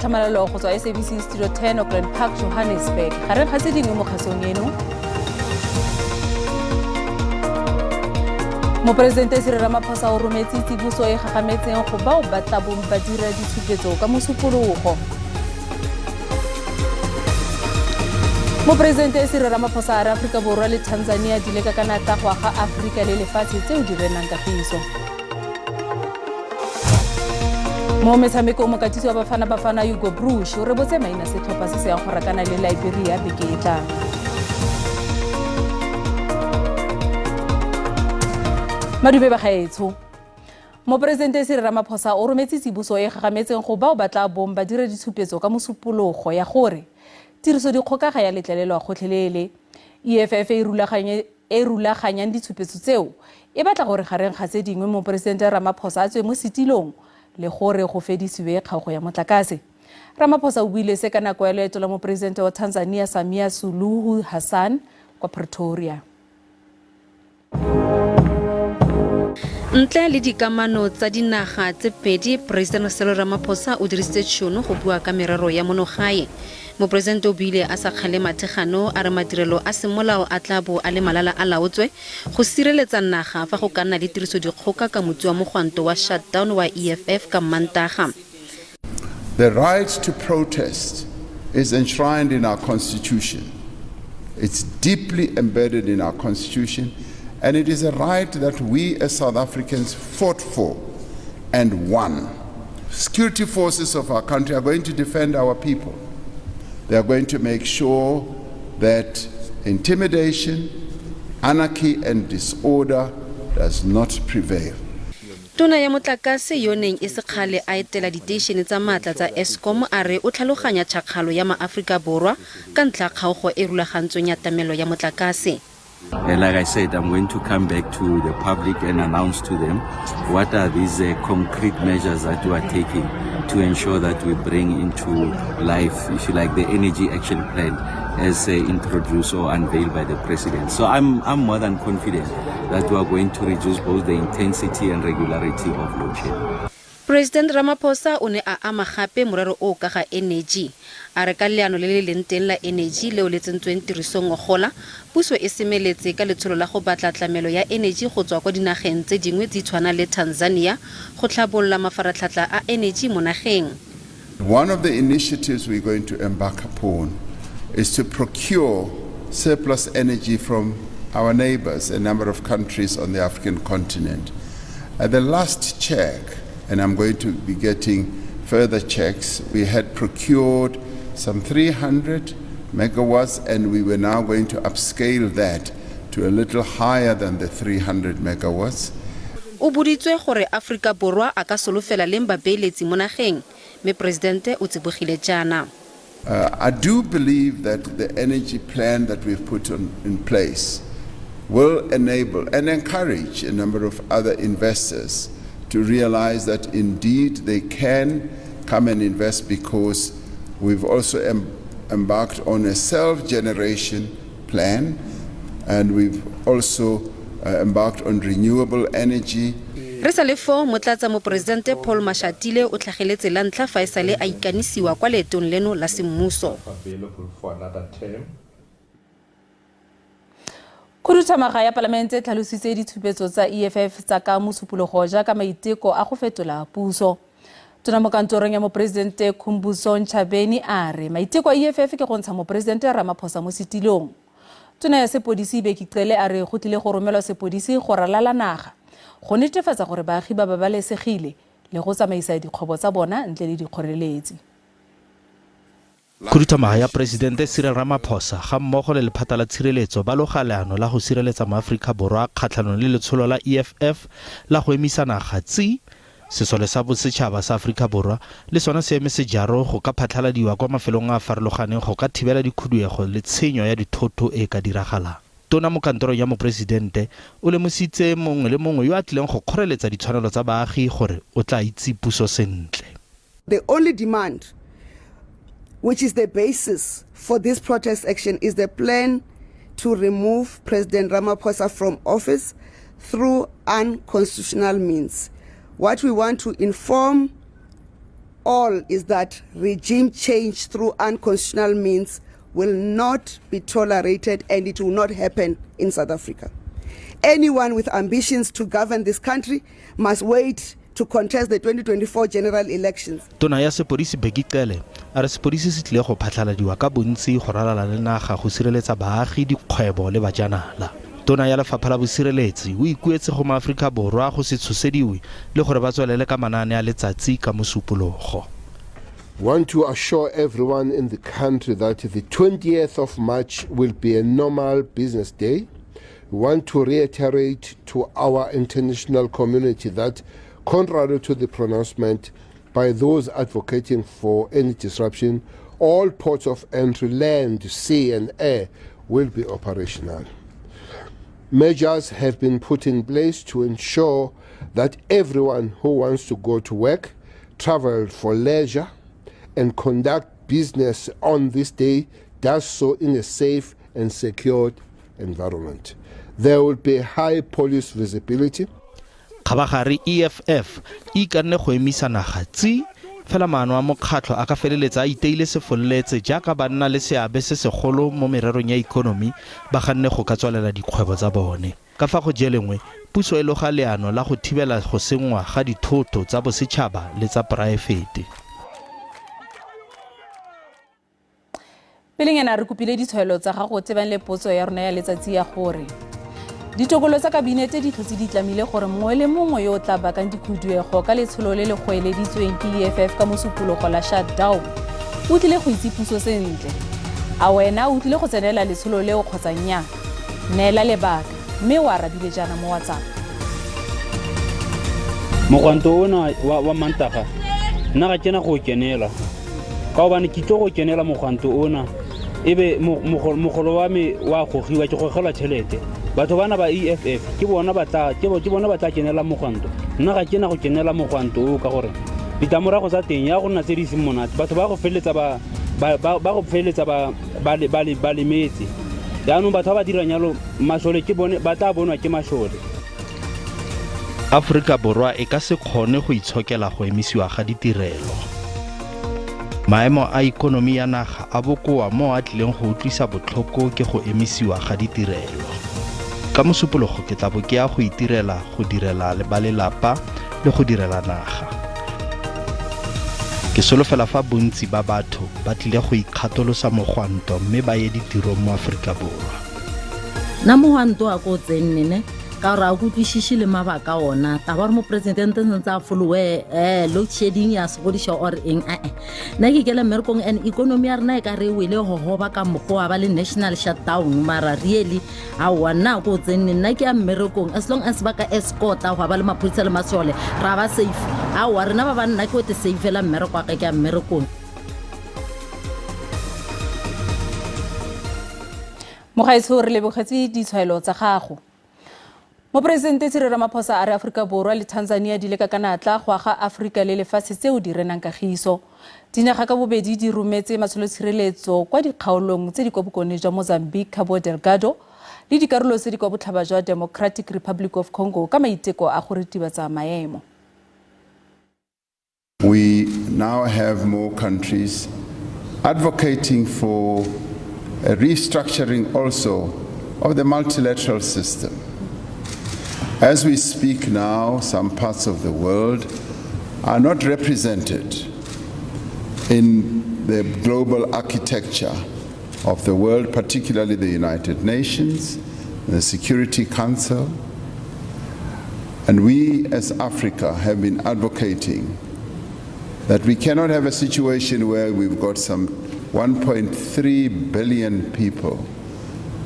tlhamalalo go tswa SABC Studio 10 Auckland Park, Johannesburg. Gareng ga tse dingwe mo kgasong eno, Moporesidente Cyril Ramaphosa o rometse tsiboso e gagametseng go bao ba tla bong ba dira ditshupetso ka Mosupologo. Moporesidente Cyril Ramaphosa a re Aforika Borwa le Tanzania di leka ka natla go aga Aforika le lefatshe tseo di renang kagiso. Mo metshamekong, mokatisi wa Bafana Bafana Hugo Broos o rebotse maina setlhopha se se yang go rakana le Liberia beke e tlang. Madume bagaetsho. Moporesidente Cyril Ramaphosa o rometse tsiboso e gagametseng go bao ba tla bong ba dira ditshupetso ka Mosupologo ya gore tiriso dikgoka ga ya letlelelwa gotlhelele. EFF e rulaganye e rulaganyang ditshupetso tseo e batla gore gareng ga tse dingwe Moporesidente Ramaphosa a tswe mo setilong le gore go fedisiwe kgaogo ya motlakase. Ramaphosa o buile se ka nako ya loeto la Moporesidente wa Tanzania Samia Suluhu Hassan kwa Pretoria. Ntle le dikamano tsa dinaga tse pedi, President Cyril Ramaphosa o dirisitse tšhono go bua ka merero ya mono gae. Moporesidente o buile a sa kgale mathegano a re madirelo a semolao a tla bo a le malala a laotswe go sireletsa naga fa go ka nna le tirisodikgoka ka motsi wa mogwanto wa shutdown wa EFF ka Mmantaga. The right to protest is enshrined in our constitution. It's deeply embedded in our constitution, and it is a right that we as South Africans fought for and won. Security forces of our country are going to defend our people. They are going to make sure that intimidation, anarchy, and disorder does not prevail. Tona ya motlakase yo neng e se kgale a etela diteišene tsa maatla tsa Eskom a re o tlhaloganya tšhakgalo ya maAforika Borwa ka ntlha kgaogo e rulagantsweng ya tlamelo ya motlakase. And like I said, I'm going to come back to the public and announce to them what are these concrete measures that we are taking to ensure that we bring into life, if you like, the energy action plan as introduced or unveiled by the president. So I'm more than confident that we are going to reduce both the intensity and regularity of load shedding. President Ramaphosa o ne a ama gape morero o ka ga energy. A re ka leano le le leng teng la energy leo le tsentsweng tirisong ngogola, puso e semeletse ka letsholo la go batla tlamelo ya energy go tswa kwa dinageng tse dingwe tse tshwana le Tanzania go tlhabolola mafaratlhatlha a energy mo nageng. One of the initiatives we're going to embark upon is to procure surplus energy from our neighbors, a number of countries on the African continent. At the last check, and I'm going to be getting further checks, we had procured some 300 megawatts, and we were now going to upscale that to a little higher than the 300 megawatts. O boditswe gore Aforika Borwa a ka solofela leng babeeletsi mo nageng, mme presidente o tsibogile jaana. I do believe that the energy plan that we've put in place will enable and encourage a number of other investors to realize that indeed they can come and invest, because we've also embarked on a self-generation plan, and we've also embarked on renewable energy. Re sa le foo, motlatsa moporesidente Paul Mashatile o tlhageletse la ntlha fa e sale a ikanisiwa kwa leetong leno la semmuso. Khuduthamaga ya palamente e tlhalositse ditshupetso tsa EFF tsa ka Mosupologo jaaka maiteko a go fetola puso. Tona mo kantorong ya moporesidente Khumbudzo Ntshavheni a re maiteko a EFF ke go ntsha moporesidente Ramaphosa mo setilong. Tona ya sepodisi Bheki Cele a re go tlile go romelwa sepodisi go ralala naga go netefatsa gore baagi ba babalesegile le go tsamaisa dikgwebo tsa bona ntle le dikgoreletsi. Khuduthamaga ya Poresidente Cyril Ramaphosa ga mmogo le lephata la tshireletso ba loga leano la go sireletsa maAforika Borwa kgatlhanong le letsholo la EFF la go emisa naga tsi. Sesole sa Bosetšhaba sa Aforika Borwa le sona se eme sejaro go ka phatlhaladiwa kwa mafelong a a farologaneng go ka thibela dikhuduego le tshenyo ya dithoto e e ka diragalang. Tona mo kantorong ya Moporesidente o lemositse mongwe le mongwe yo a tlileng go kgoreletsa ditshwanelo tsa baagi gore o tla itse puso sentle. The only demand, which is the basis for this protest action, is the plan to remove President Ramaphosa from office through unconstitutional means. What we want to inform all is that regime change through unconstitutional means will not be tolerated and it will not happen in South Africa. Anyone with ambitions to govern this country must wait to contest the 2024 general elections. Tona ya sepodisi Bheki Cele a re sepodisi se tlile go phatlhaladiwa ka bontsi go ralala le naga go sireletsa baagi, dikgwebo le bajanala. Tona ya Lefapha la Bosireletsi o ikuetse go maAforika Borwa go se tshosediwe le gore ba tswelele ka manaane a letsatsi ka Mosupologo. Want to assure everyone in the country that the 20th of March will be a normal business day. We want to reiterate to our international community that, contrary to the pronouncement by those advocating for any disruption, all ports of entry, land, sea and air, will be operational. Measures have been put in place to ensure that everyone who wants to go to work, travel for leisure, and conduct business on this day does so in a safe and secured environment. There will be high police visibility. Kgabagare EFF e ikanne go emisa naga tsi, fela maano a mokgatlho a ka feleletsa a iteile sefololetse jaaka ba nna le seabe se segolo mo mererong ya ikonomi ba ganne go ka tswalela dikgwebo tsa bone. Ka fa go jelengwe, puso e loga leano la go thibela go senngwa ga dithoto tsa bosetšhaba le tsa poraefete. Peleng ena re kopile ditshwaelo tsa gago tebang le potso ya rona ya letsatsi ya gore ditokolo tsa kabinete di tlhotse di tlamile gore mongwe le mongwe yo o tla bakang dikhuduego ka letsholo le le goeleditsweng ke EFF ka Mosupologo la shutdown o tlile go itse puso sentle. A wena o tlile go tsenela letsholo leo kgotsa nnyaa? Neela lebaka mme o arabile jaana mo WhatsApp. Mogwanto ona wa Mantaga nna ga kena go kenela ka gobane ke tlo go kenela mogwanto ona ebe mogolo wa me wa gogiwa, ke gogelwa tšhelete. Batho bana ba EFF ke bona ba tla ke bona ba tla kenela mogwanto, nna ga kena go kenela mogwanto o ka gore ditlamorago tsa teng ya go nna tse di seng monate. Batho ba go feleletsa ba go feleletsa ba lemetse. Jaanong batho ba ba dirang yalo masole ke bone ba tla bonwa ke masole. Aforika Borwa e ka se kgone go itshokela go emisiwa ga ditirelo. Maemo a ikonomi ya naga a bokoa mo a tlileng go utlwisa botlhoko ke go emisiwa ga ditirelo. Ka Mosupologo ke tla bo ke ya go itirela, go direla le ba lelapa le go direla naga. Ke solofela fa bontsi ba batho ba tlile go ikgatolosa mogwanto mme ba ye ditirong mo Aforika Borwa. Nna mogwanto a ko tsenne ne ka gore a ko utlwišiše le mabaka ona taba gore moporesidente santse a folowe load shedding ya segodiša or eng. Ae, nna ke kele mmerekong and economy ya rena e ka re e wele gogoba ka mokgwa wa ba le national shutdown, mara really aowa, nna a ko tsenne, nna ke ya mmerekong. As long as ba ka escorta go ba le maphodisa le masole, ra ba safe. Aowa, rena ba banna ke ote safe fela mmereko wa ka, ke ya mmerekong. Mogaetsho, re lebogetse ditshwaelo tsa gago. Moporesidente Cyril Ramaphosa a re Aforika Borwa le Tanzania di leka ka natla go aga Aforika le lefatshe tseo di renang kagiso. Dinaga ka bobedi di rometse matsholotshireletso kwa dikgaolong tse di kwa bokone jwa Mozambique, Cabo Delgado le dikarolo tse di kwa botlhaba jwa Democratic Republic of Congo ka maiteko a go ritibatsa maemo. We now have more countries advocating for a restructuring also of the multilateral system. As we speak now, some parts of the world are not represented in the global architecture of the world, particularly the United Nations, the Security Council. And we as Africa have been advocating that we cannot have a situation where we've got some 1.3 billion people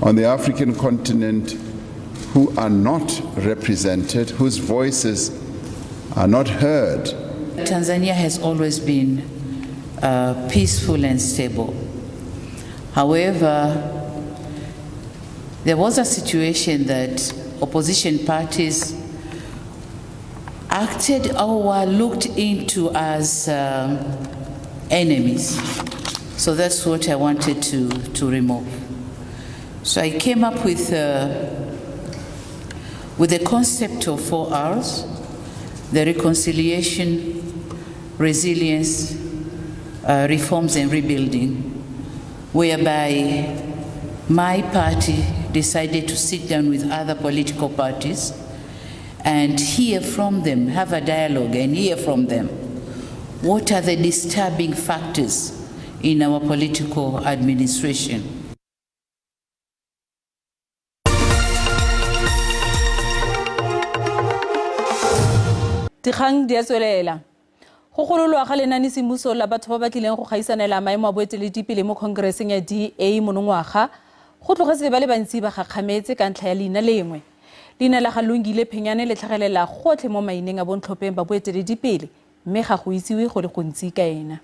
on the African continent who are not represented, whose voices are not heard. Tanzania has always been peaceful and stable. However, there was a situation that opposition parties acted or were looked into as enemies. So that's what I wanted to remove. So I came up with the concept of 4 R's: the reconciliation, resilience, reforms and rebuilding, whereby my party decided to sit down with other political parties and hear from them, have a dialogue and hear from them. What are the disturbing factors in our political administration? Dikgang di a tswelela. Go gololwa ga lenane semmuso la batho ba ba tlileng go gaisanela maemo a boeteledipele mo Congresseng ya DA monongwaga go tlogetse ba le bantsi ba gakgametse ka ntlha ya leina lengwe. Leina la ga Lungile Phenyane le tlhagelela gotlhe mo maineng a bontlhopheng ba boeteledipele mme ga go itsiwe go le gontsi ka ena.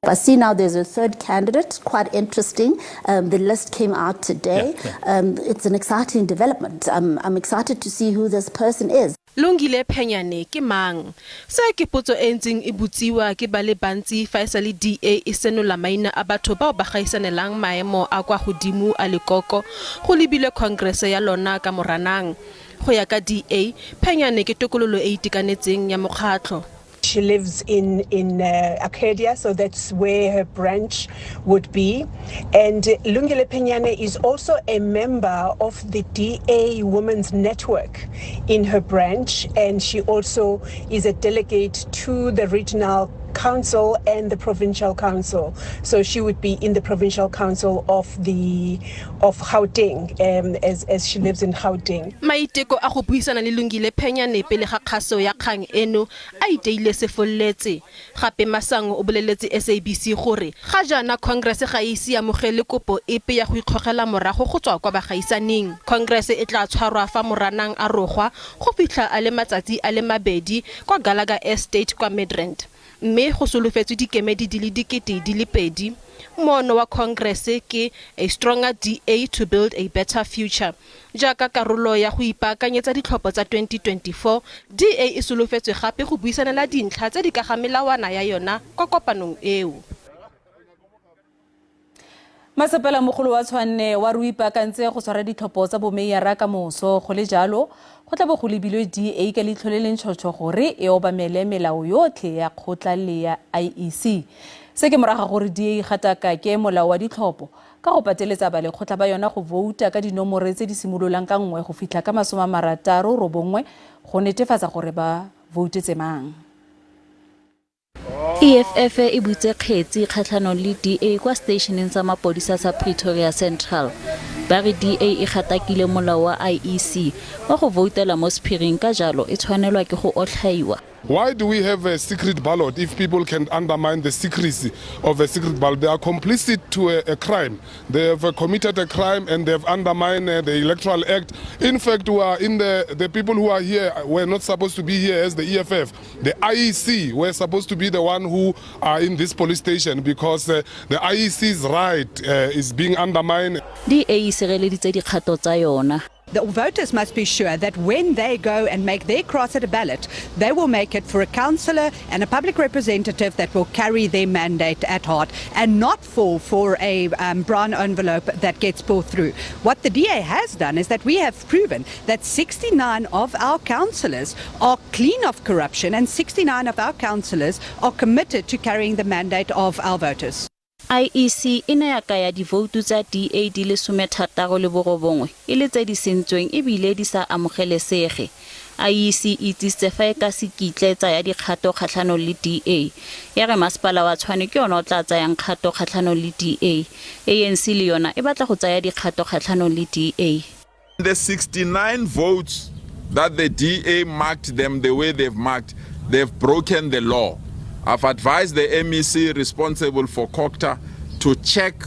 I see now there's a third candidate, quite interesting. The list came out today. It's an exciting development. I'm excited to see who this person is. Lungile Phenyane ke mang? Se ke potso e ntseng e botsiwa ke ba le bantsi fa e sa le DA e senola maina a batho bao ba gaisanelang maemo a kwa godimo a lekoko go lebilwe Congress ya lona ka Moranang. Go ya ka DA, Phenyane ke tokololo e itekanetseng ya mokgatlho. She lives in Arcadia, so that's where her branch would be. And Lungile Phenyane is also a member of the DA Women's Network in her branch, and she also is a delegate to the regional council and the provincial council. So she would be in the provincial council of Gauteng, as she lives in Gauteng. Maiteko a go buisana le Lungile Phenyane pele ga kgaso ya kgang eno a iteile sefolletse. Gape Masango o boleletse SABC gore ga jaana Congress ga e ise amogele kopo epe ya go ikgogela morago go tswa kwa bagaisaneng. Congress e tla tshwarwa fa Moranang a rogwa go fitlha a le matsatsi a le mabedi kwa Gallagher Estate kwa Midrand, mme go solofetswe dikemedi di le 2,000. Moono wa Congress ke "A Stronger DA to Build a Better Future". Jaaka karolo ya go ipaakanyetsa ditlhopho tsa 2024, DA e solofetswe gape go buisanela dintlha tse di ka ga melawana ya yona kwa kopanong eo. Masepala mogolo wa Tshwane wa re o ipaakantse go tshwara ditlhopho tsa bomeyara ka moso. Go le jalo, go tla bo go lebilwe DA ka leitlho le le ntšhotšho gore e obamele melao yotlhe ya kgotla le ya IEC. Se ke morago ga gore DA e gatakake molao wa ditlhopho ka go pateletsa balekgotla ba yona go vouta ka dinomore tse di simololang ka 1 go fitlha ka 69 go netefatsa gore ba voutetse mang. EFF e butse kgetsi kgatlhanong le DA kwa stationeng sa mapodisa sa Pretoria Central. Ba re DA e gatakile molao wa IEC wa go voutela mo sephiring, ka jalo e tshwanelwa ke go otlhaiwa. Why do we have a secret ballot if people can undermine the secrecy of a secret ballot? They are complicit to a crime. They have committed a crime and they have undermined the Electoral Act. In fact, we are in the people who are here were not supposed to be here as the EFF. The IEC were supposed to be the one who are in this police station because the IEC's right is being undermined. DA e sireleditse dikgato tsa yona. The voters must be sure that when they go and make their cross at a ballot, they will make it for a councillor and a public representative that will carry their mandate at heart and not fall for a brown envelope that gets pulled through. What the DA has done is that we have proven that 69 of our councillors are clean of corruption and 69 of our councillors are committed to carrying the mandate of our voters. IEC e ne ya kaya divoutu tsa DA di le 69 e le tse di sentsweng ebile di sa amogelesege. IEC e itsisitse fa e ka se kitle tsaya dikgato kgatlhanong le DA. Ya re masepala wa Tshwane ke yona o tla tsayang kgato kgatlhanong le DA. ANC le yona e batla go tsaya dikgato kgatlhanong le DA. The 69 votes that the DA marked them the way they've marked, they've broken the law. I've advised the MEC responsible for COGTA to check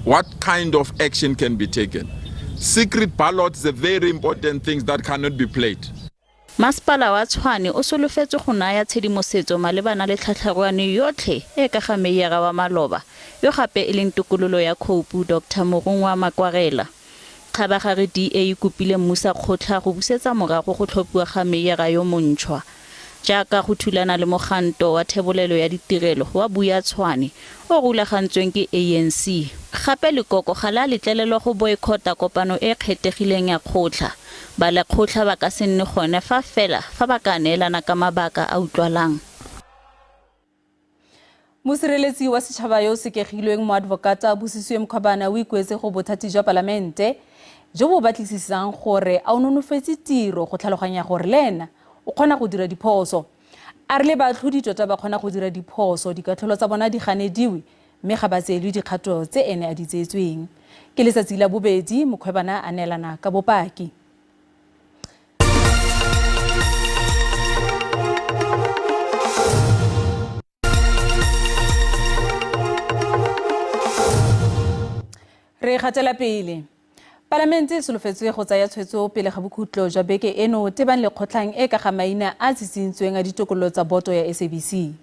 what kind of action can be taken. Secret ballots are very important things that cannot be played. Masepala wa Tshwane o solofetse go naya tshedimosetso malebana le tlhatlharuane yotlhe e ka ga meyara wa maloba yo gape e leng tokololo ya COPE, Dr Murunwa Makwarela. Kgabagare DA e kopile mmusa kgotla go busetsa morago go tlhophiwa ga meyara yo montšhwa jaaka go thulana le moganto wa thebolelo ya ditirelo wa Buya Tshwane o rulagantsweng ke ANC. Gape lekoko ga le a letlelelwa go boycott-a kopano e kgethegileng ya kgotla. Balekgotla ba ka se nne gone fa fela fa ba ka neelana ka mabaka a utlwalang. Mosireletsi wa setšhaba yo o sekegilweng moadvokata Busisiwe Mkhwebane o ikuetse go bothati jwa palamente jo bo batlisisang gore a o nonofetse tiro go tlhaloganya gore le ena o kgona go dira diphoso. A re le baatlhodi tota ba kgona go dira diphoso, dikatlholo tsa bona di ganediwe mme ga ba tseelwe dikgato tse ene a di tseetsweng. Ke letsatsi la bobedi Mkhwebane a neelana ka bopaki. Re gatela pele. Palamente e solofetswe go tsaya tshwetso pele ga bokhutlo jwa beke eno tebang le kgotlhang e ka ga maina a tsitsintsweng a ditokololo tsa boto ya SABC.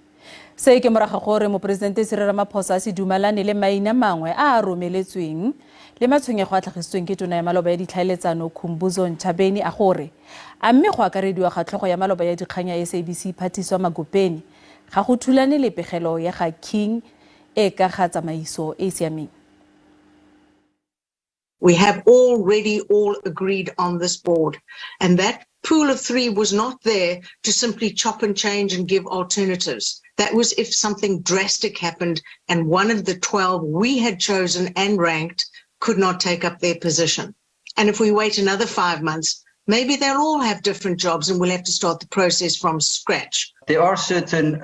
Se ke morago gore Moporesidente Cyril Ramaphosa a se dumalane le maina mangwe a a romeletsweng le matshwenyego a tlhagisitsweng ke tona ya maloba ya ditlhaeletsano Khumbudzo Ntshavheni a gore a mme go akarediwa ga tlhogo ya maloba ya dikgang ya SABC Phathiswa Magopeni ga go thulane le pegelo ya ga King e ka ga tsamaiso e e siameng. We have already all agreed on this board. And that pool of three was not there to simply chop and change and give alternatives. That was if something drastic happened and one of the 12 we had chosen and ranked could not take up their position. And if we wait another 5 months, maybe they'll all have different jobs and we'll have to start the process from scratch. There are certain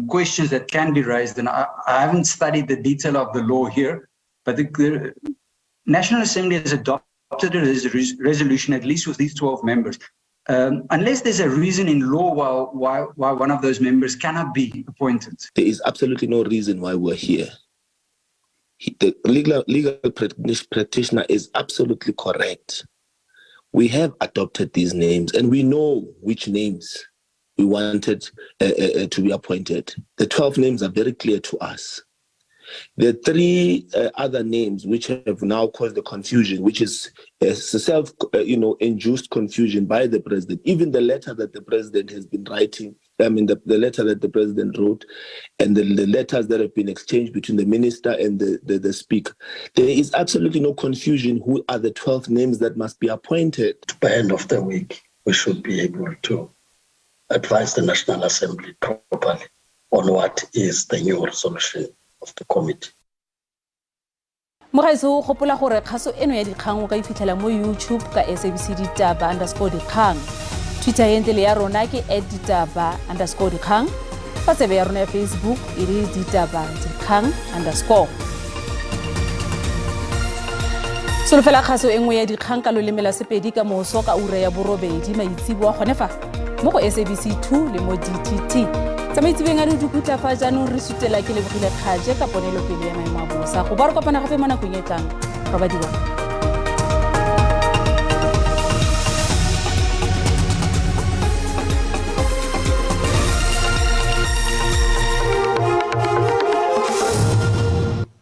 questions that can be raised, and I haven't studied the detail of the law here, but the National Assembly has adopted a resolution, at least with these 12 members. Unless there's a reason in law why one of those members cannot be appointed. There is absolutely no reason why we're here. The legal practitioner is absolutely correct. We have adopted these names and we know which names we wanted to be appointed. The 12 names are very clear to us. The three other names which have now caused the confusion, which is self, induced confusion by the president. Even the letter that the president has been writing, I mean, the letter that the president wrote and the letters that have been exchanged between the minister and the speaker, there is absolutely no confusion who are the 12 names that must be appointed. By end of the week, we should be able to advise the National Assembly properly on what is the new resolution of the committee. Mogaetso, gopola gore kgaso eno ya dikgang o ka e fitlhela mo YouTube ka SABC Ditaba underscore dikgang. Twitter handle ya rona ke at ditaba underscore dikgang. Fa tsebe ya rona ya Facebook e le ditaba dikgang underscore. Solofela kgaso e nngwe ya dikgang ka loleme la Sepedi ka moso ka ura ya 8 maitseboa gone fa mo go SABC 2 le mo DTT. Tsa maitsebeng a dikutla fa jaanong re sutela ke lebogile kgaje ka ponelopele ya maemo a bosa. Go ba re kopana gape mo nakong e tlang. Robadiwa.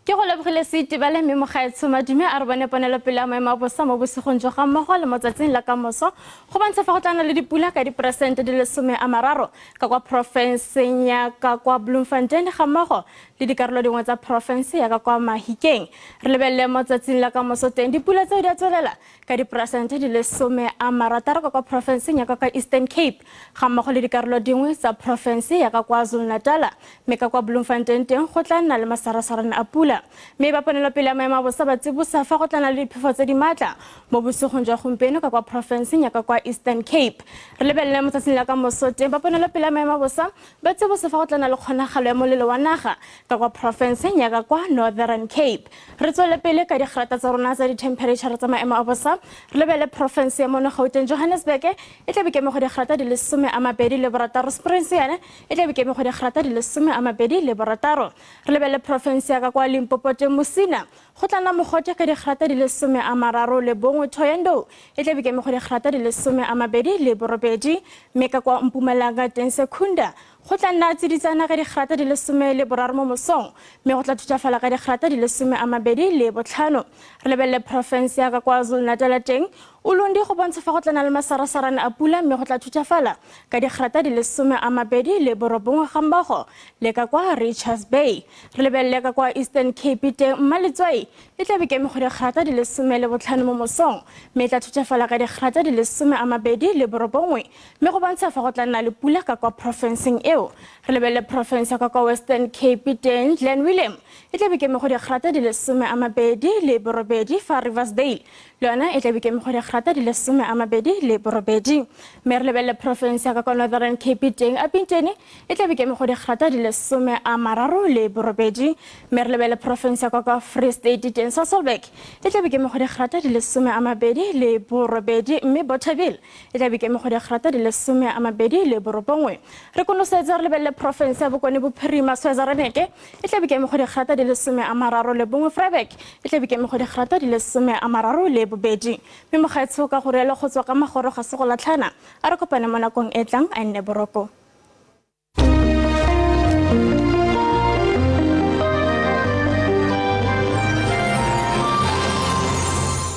Ke go lebogile se itebale mme mogaetsho madume a re bone ponelopele ya maemo a bosa mo bosigong jo ga mmogo le mo tsatsing la kamoso go bontsha fa go tla nna le dipula ka diperesente di le 30 ka kwa porofenseng ya ka kwa Bloemfontein ga mmogo le dikarolo dingwe tsa porofense ya ka kwa Mahikeng. Re lebelele mo tsatsing la kamoso teng dipula tseo di a tswelela ka diperesente di le 60 ka kwa porofenseng ya ka kwa Eastern Cape ga mmogo le dikarolo dingwe tsa porofense ya ka kwa KwaZulu-Natal, mme ka kwa Bloemfontein teng go tla nna le masarasarane a pula. Mme ba ponelopele ya maemo a bosa ba tsibosa fa go tla nna le diphefo tse di maatla mo bosigong jwa gompieno ka kwa porofenseng ya ka kwa Eastern Cape. Re lebelele mo tsatsing la ka moso teng ba ponelopele ya maemo a bosa ba tsibosa fa go tla nna le kgonagalo ya molelo wa naga ka kwa porofenseng ya ka kwa Northern Cape. Re tswele pele ka digrata tsa rona tsa dithemphereitšhara tsa maemo a bosa, re lebelele porofense ya mono Gauteng. Johannesburg e tla be ke eme go digrata di le 26, Springs yone e tla be ke eme go digrata di le 26. Re lebelele porofense ya ka kwa Limpopo teng, Musina go tla nna mogote ka digrata di le 31, Thohoyandou e tla be ke eme go digrata di le 28, mme ka kwa Mpumalanga teng, Secunda Go tla nna tsiditsana ka digrata di le 13 mo mosong, mme go tla thutafala ka digrata di le 25. Re lebelele porofense ya ka KwaZulu-Natal teng, Ulundi go bontsha fa go tla na le masarasarane a pula mme go tla thutafala ka digrata di le 29 ga mmogo le ka kwa Richards Bay. Re lebelele ka kwa Eastern Cape teng, Mmaletswai e tla be ke eme go digrata di le 15 mo mosong mme e tla thutafala ka digrata di le 29 mme go bontsha fa go tla nna le pula ka kwa porofenseng eo. Re lebelele porofense ya ka kwa Western Cape teng, Glen William e tla be ke eme go digrata di le 28 fa Riversdale le yona e tla be ke eme go digrata di le 28. Mme re lebelele porofense ya ka kwa Northern Cape teng, Upington e tla be ke eme go digrata di le 38. Mme re lebelele porofense ya ka kwa Free State teng, Sasolburg e tla be ke eme go digrata di le 28 mme Bothaville e tla be ke eme go digrata di le 29. Re konosetse re lebelele porofense ya Bokone Bophirima, Schweizereneke e tla be ke eme go digrata di le 31, Vryburg e tla be ke eme go digrata di le 32. Mme mogaetsho ka go rialo go tswa ka magoro ga se go latlhana, a re kopane mo nakong e tlang, a nne boroko.